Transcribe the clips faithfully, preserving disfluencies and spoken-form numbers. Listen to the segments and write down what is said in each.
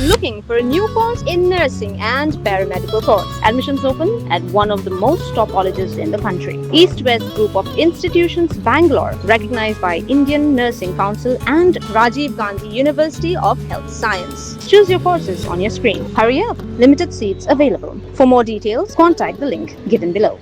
Looking for a new course in nursing and paramedical course? Admissions open at one of the most top colleges in the country. East West Group of Institutions, Bangalore, recognized by Indian Nursing Council and Rajiv Gandhi University of Health Science. Choose your courses on your screen. Hurry up, limited seats available. For more details, contact the link given below.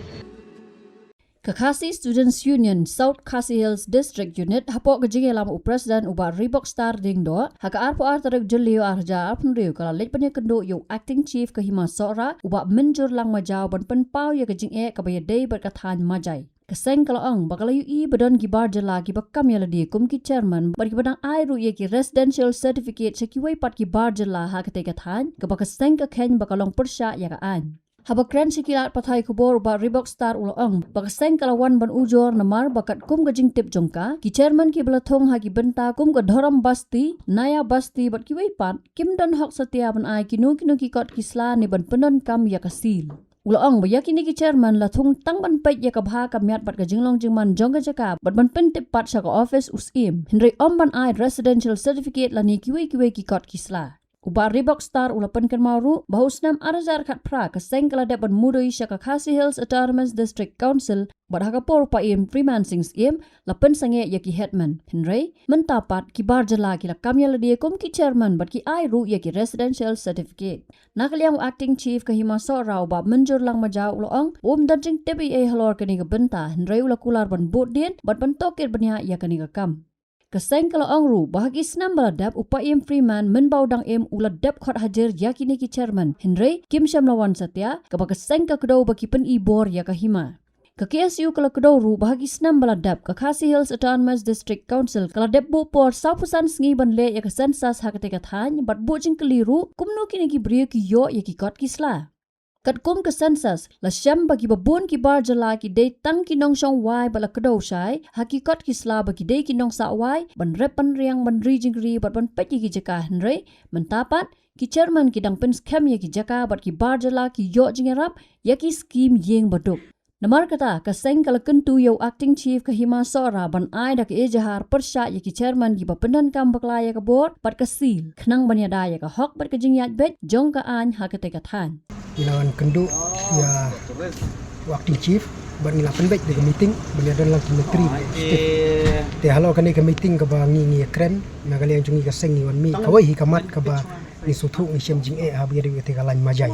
Ka Khasi Students Union South Khasi Hills District Unit, hapoh ka jingïalam u President u Bah Reebok Star Diengdoh, ha ka arphew ar tarik Jylliew arhajar arphew hynriew, ka la leit ban ïakynduh ïa u Acting Chief ka Hima Sohra, u Bah Mynjurlang Majaw, ban pynpaw ïa ka jingeh kaba ïadei bad ka thaiñ Majai. Ka seng ka la ong ba ka la ïohi ba don ki bar jylla kiba kam ïa lade kum ki chairman bad kiba dang ai ruh ïa ki residential certificate sha kiwei pat ki bar jylla ha katei ka thaiñ, kaba ka seng ka kheiñ ba ka long pyrshah ïa ka aiñ. Haba kren sha ki lad pathai khubor, u Bah Reebok Star u la ong ba ka seng ka la wan ban ujor namar ba katkum ka jingtip jong ka, ki chairman kiba la thung ha ki bynta kum ka Dhorom Basti, Naya Basti bad kiwei pat, kim don hok satia ban ai kino kino ki kot ki sla ne ban pyndonkam ïa ka seal. U la ong ba ïa kine ki chairman la thung tang ban peit ïa ka bha ka miat bad ka jinglong jingman jong ka jaka bad ban pyntip pat sha ka office u Syiem, hynrei ym ban ai residential certificate lane kiwei kiwei ki kot ki sla. U Bah Reebok Star u la pynkynmaw ruh ba ha u snem arhajar khatphra ka seng ka la dep ban mudui sha ka Khasi Hills Autonomous District Council bad ha ka por u Paiem Freeman Singh Syiem la pynsangeh ïa ki headman. Hynrei mynta pat ki bar jylla ki la kam ïa lade kum ki chairman bad ki ai ruh ïa ki residential certificate. Na ka liang u Acting Chief ka Hima Sohra u Bah Mynjurlang Majaw u la ong ba um don jingtip ei ei halor kane ka bynta, hynrei u la kular ban bud dien bad ban tohkit bniah ïa kane ka kam. Ka seng ka la ong ruh ba ha ki snem ba la dep u Paiem Freeman mynba u dang im u la dep khot hajir ïa kine ki chairman, hynrei kim shym la wan satia, kaba ka seng ka kdew ba ki pyni bor ïa ka hima. Ka K S U ka la kdew ruh ba ha ki snem ba la dep ka Khasi Hills Autonomous District Council ka la dep buh por sawphew san sngi ban leh ïa ka census ha katei ka thaiñ bad buh jingkylli ruh kumno kine ki briew ki ïoh ïa ki kot ki sla. Katkum ka census la shem ba kiba bun ki bar jylla ki dei tang ki nongshong wai bad la kdew shai ha ki kot ki sla ba ki dei ki nongsah wai ban rep ban riang ban ri jingri bad ban peit ïa ki jaka, hynrei mynta pat ki chairman ki dang pynskhem ïa ki jaka bad ki bar jylla ki ïoh jingïarap ïa ki skim ïing baduk. Namar kata ka seng ka la kyntu ïa u Acting Chief ka Hima Sohra ban ai da ka ejahar pyrshah ïa ki chairman kiba pyndonkam bakla ïa ka bor bad ka seal khnang ban ïada ïa ka hok bad ka jingïaid beit jong ka aiñ ha katei ka thaiñ. Ngi la wan kynduh ïa u Acting Chief bad ngi la pynbeit da ka meeting ban ïadon lang ki myntri. Te halor kane ka meeting kaba ngi ngi ïakren, na ka liang jong ngi ka seng ngi wan mih kawei hi ka mat kaba ngi sngewthuh ngi shem jingeh haba ïadei bad katei ka lain Majai.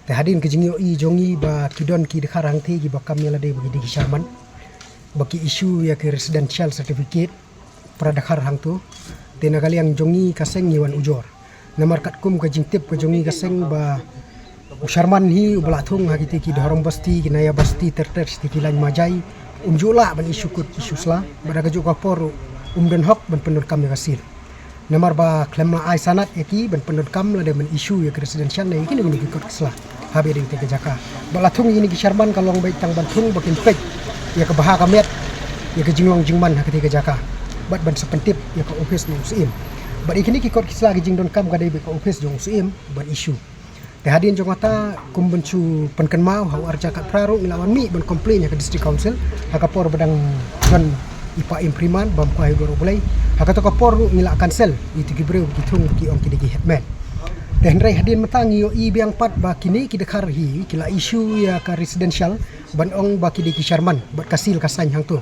Te hadien ka jingïohi jong ngi ba ki don ki dkhar hangtei kiba kam ïa lade ba ki dei ki chairman, ba ki issue ïa ki residential certificate para dkhar hangto. Te na ka liang jong ngi ka seng ngi wan ujor. Namar katkum ka jingtip ka jong ngi ka seng ba u chairman hi uba la thung ha kitei ki Dhorom Basti, ki Naya Basti, ter ter sha ki lain Majai, um ju lah ban issue kot issue sla. Bad ha kajuh ka por ruh um don hok ban pyndonkam ïa ka seal. Namar ba khlem la ai sanad ïa ki ban pyndonkam lane ban issue ïa ki residential ne ïa kine kine ki kot ki sla haba ïadei bad ka jaka. Ba la thung ïa kine ki chairman ka long beit tang ban thung ba kin peit ïa ka bha ka miat ïa ka jinglong jingman ha katei ka jaka bad ban sa pyntip ïa ka office jong u Syiem. Bad ïa kine ki kot ki sla ki jingdonkam ka dei beit ka office jong u Syiem ban issue. Te hadien jong kata, kum ban shu pynkynmaw, ha u arhajar khatphra ruh ngi la wan mih ban complain ha ka District Council ha ka por ba dang don i Paiem Freeman bam kwah ïa u Blei. Ha kato ka por ruh ngi la cancel ïa kito ki briew ki thung ki ong ki dei ki headman. Te hynrei hadien mynta ngi ïohi biang pat ba kine ki dkhar hi ki la issue ïa ka residential ban ong ba ki dei ki chairman bad ka seal ka sign hangto.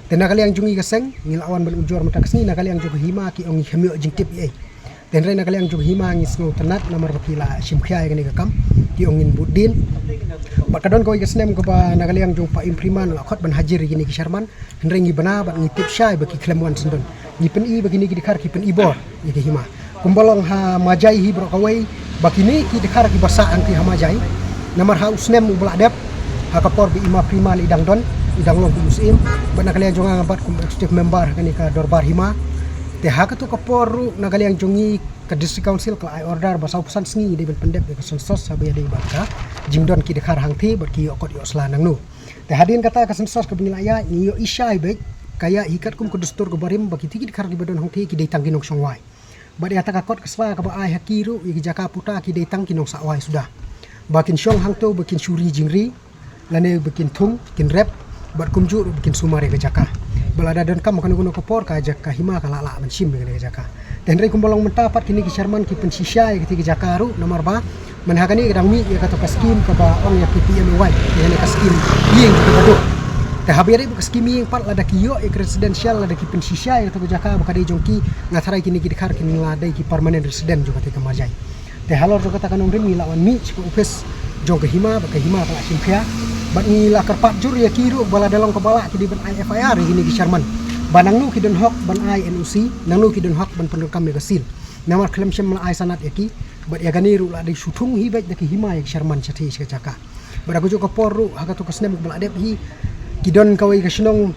Te na ka liang jong ngi ka seng ngi la wan ban ujor mynta ka sngi, na ka liang jong ka hima ki ong ngi khlem ïoh jingtip ei ei. Te hynrei na ka liang jong ka hima ngi sngewtynnat namar ba ki la shim khia ïa kane ka kam, ki ong ngin bud dien. Bad ka don kawei ka snem kaba na ka liang jong Paiem Freeman la khot ban hajir ïa kine ki chairman, hynrei ngi bna bad ngi tip shai ba ki khlem wan syndon. Ngi pyni ba kine ki dkhar ki pyni bor ïa ka hima. Kumba long ha Majai hi baroh kawei, ba kine ki dkhar kiba sah hangtei ha Majai. Namar ha u snem uba la dep, ha ka por ba i Ma Freeman i dang don, i dang long kum u Syiem, bad na ka liang jong nga bad kum executive member ha kane ka dorbar hima. Te ha kato ka por ruh na ka liang jong ngi ka District Council ka la ai order ba sawphew san sngi dei ban pyndep ïa ka census haba ïadei bad ka jingdon ki dkhar hangtei bad ki ïoh kot ïoh sla nangno. Te hadien kata ka census kaba ngi la ïaid ngi ïohi shai beit, ka ïaid hi katkum ka dustur kaba rim ba kito ki dkhar kiba don hangtei ki dei tang ki nongshong wai. Bad ïa kata ka kot ka sla kaba ai ha ki ruh ïa ki jaka puta ki dei tang ki nongsah wai suda. Ba kin shong hangto ba kin shu ri jingri, lane ba kin thung, kin rep, bad kumjuh ruh ba kin sumar ïa ka jaka. Bad lada donkam ha kano kano ka por ka jaka hima ka lah lah ban shim ïa kane ka jaka. Te hynrei kumba long mynta pat kine ki chairman ki pynshisha ïa kata ka jaka ruh namar ba mynta ha kane ka dang mih ïa kata ka skim kaba ong ïa ki P M A Y, ïa kane ka skim ïing kaba duk. Te haba ïadei bad ka skim ïing pat lada ki ïoh ïa ka residential lada ki pynshisha ïa kata ka jaka ba ka dei jong ki, nga tharai kine ki dkhar kin la dei ki permanent resident jong kata ka Marjai. Te halor jong kata ka nongrim ngi la wan mih sha ka office jong ka hima bad ka hima ka la shim khia. Bad ngi la kyrpad jur ïa ki ruh ba lada long kaba lah ki dei ban ai F I R ïa kine ki chairman ba nangno ki don hok ban ai N O C, nangno ki don hok ban pyndonkam ïa ka seal. Namar khlem shym la ai sanad ïa ki, bad ïa kane ruh la dei shu thung hi beit da ka hima ïa ki chairman shathie sha ka jaka. Bad ha kajuh ka por ruh ha kato ka snem kaba la dep hi ki don kawei ka shnong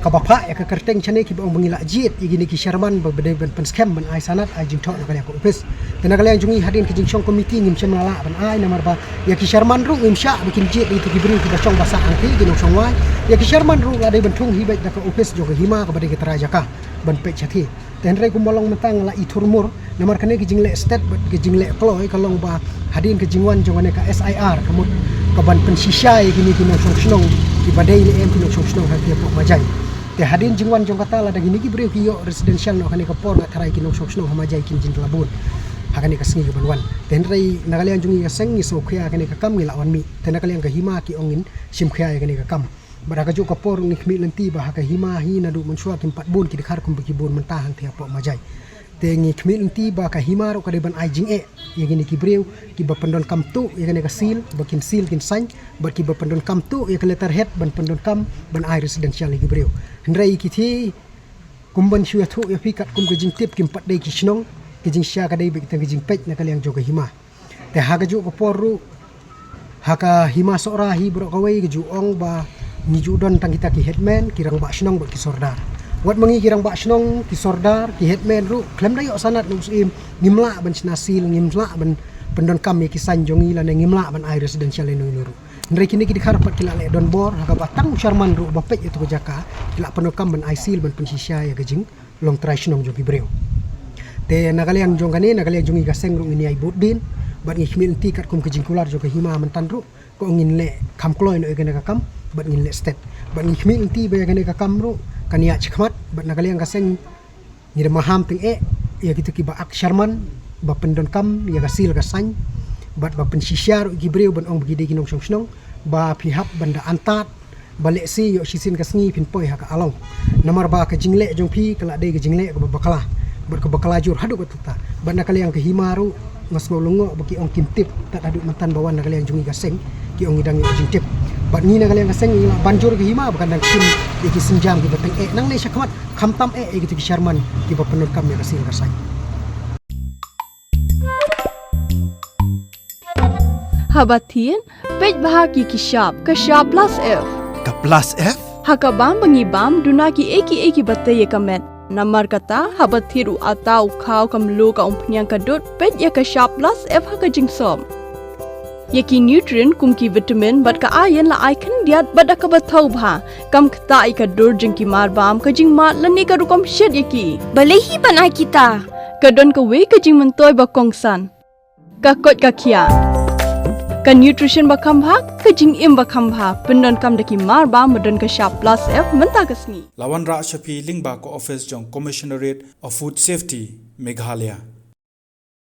kaba phah ïa ka kyrteng shane kiba ong ba ngi la jied ïa kine ki chairman ba dei ban pynskhem ban ai sanad ai jingthoh na ka liang ka office. Te na ka liang jong ngi hadien ka jingshong komiti ngim shym la lah ban ai namar ba ïa ki chairman ruh ngim shah ba kin jied ïa kito ki briew kiba shong ba sah hangtei ki nongshong wai. Ïa ki chairman ruh la dei ban thung hi beit da ka office jong ka hima kaba dei ka trai jaka ban peit shathie. Te hynrei kumba long mynta nga la i thurmur namar kane ka jingleh stet bad ka jingleh kloi ka long ba hadien ka jingwan jong kane ka S I R ka mut ka ban pynshisha ïa kine ki nongshong shnong kiba dei ne em ki nongshong shnong ha ki hapoh Marjai. Te hadien jingwan jong kata lada kine ki briew ki ïoh residential noh kane ka por nga tharai ki nongshong shnong ha Marjai kin jin la bun ha kane ka sngi ka ban wan. Te hynrei na ka liang jong ngi ka seng ngi sngewkhia kane ka kam ngi la wan mih. Te na ka liang ka hima ki ong ngin shim khia ïa kane ka kam. Bad ha kajuh ka por ngi khmih lynti ba ha ka hima hi naduh mynshuwa kim pat bun ki dkhar kumba ki bun mynta hangtei hapoh Marjai. Te ngi khmih lynti ba ka hima ruh ka dei ban ai jingeh ïa kine ki briew kiba pyndonkam tuh ïa kane ka seal ba kin seal kin sign bad kiba pyndonkam tuh ïa ka letterhead ban pyndonkam ban ai residential ïa ki briew. Hynrei ki thie kum ban shu ïathuh ïa phi katkum ka jingtip kim pat dei ki shnong, ka jingshisha ka dei beit tang ka jingpeit na ka liang jong ka hima. Te ha kajuh ka por ruh ha ka hima Sohra hi baroh kawei ka ju ong ba ngi ju don tang kita ki headman, ki rangbah shnong bad ki sordar. Wat ma ngi ki rangbah shnong, ki sordar, ki headman ruh khlem da ïoh sanad na u syiem ngim lah ban shna seal, ngim lah ban pyndonkam ïa ki sign jong ngi lane ngim lah ban ai residential ïa uno uno ruh. Hynrei kine ki dkhar pat ki la leh donbor ha kaba tang u chairman ruh ba peit ïa tu ka jaka ki la pyndonkam ban ai seal ban pynshisha ïa ka jing long trai shnong jong ki briew. Te na ka liang jong kane, na ka liang jong ngi ka seng ruh ngin ïai bud din bad ngi khmih lynti katkum ka jingkular jong ka hima mynta ruh ka ong ngin leh kham kloi noh ïa kane ka kam bad ngin leh stet. Bad ngi khmih lynti ba ïa kane ka kam ruh kan ïaid shakhmat bad na ka liang ka seng ngi da maham teng eh ïa kito kiba ak chairman ba pyndonkam ïa ka seal ka sign bad ba pynshisha ruh ïa ki briew ban ong ba ki dei ki nongshong shnong ba phi hap ban da antad ba lehse ïoh shisien ka sngi phin poi ha ka along. Namar ba ka jingleh jong phi ka la dei ka jingleh kaba bakla bad ka bakla jur haduh katta. Bad na ka liang ka hima ruh nga sngew lyngngoh ba ki ong kim tip tad haduh mynta ba wan na ka liang jong ngi ka seng ki ong ngi dang ïoh jingtip. Bad ngi na ka liang ka seng ngi la ban jur ka hima ba kan dang shim ïa ki sienjam kiba teng eh nangne shakhmat khamtam eh ïa kito ki chairman kiba pyndonkam ïa ka seal ka sign. Haba thied, peit bha ki ki shap, ka shap plus F. Ka plus F? Ha ka bam ba ngi bam, duna ki ei ki ei kiba tei ïa ka met. Namar kata, haba thied u atta u khaw ka mluh ka umphniang ka dud, peit ïa ka shap plus F ha ka jingsop. Ïa ki nutrient kum ki vitamin bad ka iron la ai khyndiat bad da kaba thaw bha. Kam ktah ïa ka dur jong ki mar bam, ka jingmad lane ka rukom shet ïa ki. Balei hi ban ai kita? Ka don kawei ka jingmyntoi ba kongsan. Ka koit ka khiah. Ka nutrition ba kham bha, ka jingim ba kham bha. Pyndonkam da ki mar bam ba don ka shap plus F mynta ka sngi. La wanrah sha phi lyngba ka office jong Commissionerate of Food Safety, Meghalaya.